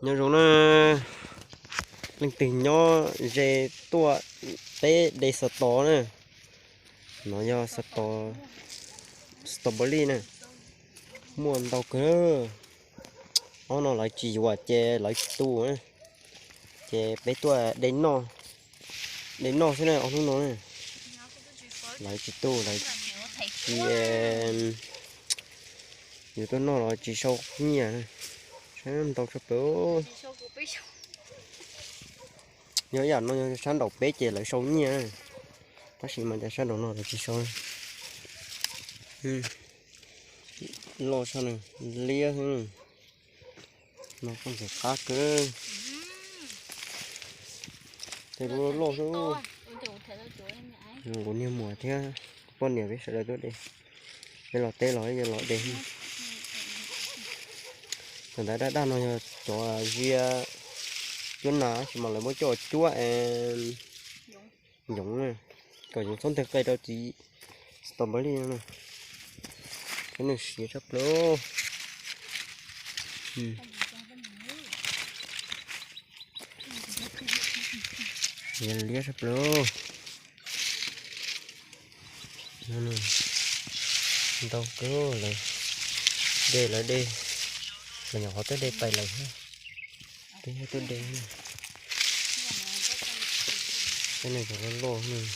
Nyob zoo na, leej twg nyob ze tuaj peb de xav tos na. No yog xav tos, strawberry na, muaj ntau kawg. Ob no lawv tsis yuav ces lawv tsis tu na. Ces peb tuaj de noj, de noj xwb na ob hnub no na. Lawv tsis tu, lawv tsis, yus tuaj noj los tsis sau nyiaj. Sab ntau tshaj plaws. Yog ib yam no yog sab nraum peb ces lawv sau nyiaj, tab sis mas cas sab nraum no lawv tsis sau. Loj tshaj na, liab xwb. No koj ntxim qab kawg. Tej lub loj xwb. Kuv niag muam thiab poj niam peb sawv daws tuaj de. Peb los teb los los de. Cov ntawd daj daj no yog cov zia cuab nas, tab sis mas lawv muab coj cuab yoov na, kom yoov txhob nteg qe rau txiv strawberry no na. Cov nws siav tshaj plaws. Liab tshaj plaws. Ntau kawg lawm. De lawv de, lawv nyuam qhuav tuaj de pais lawm thiab. Peb tuaj de. Peb no cov loj loj.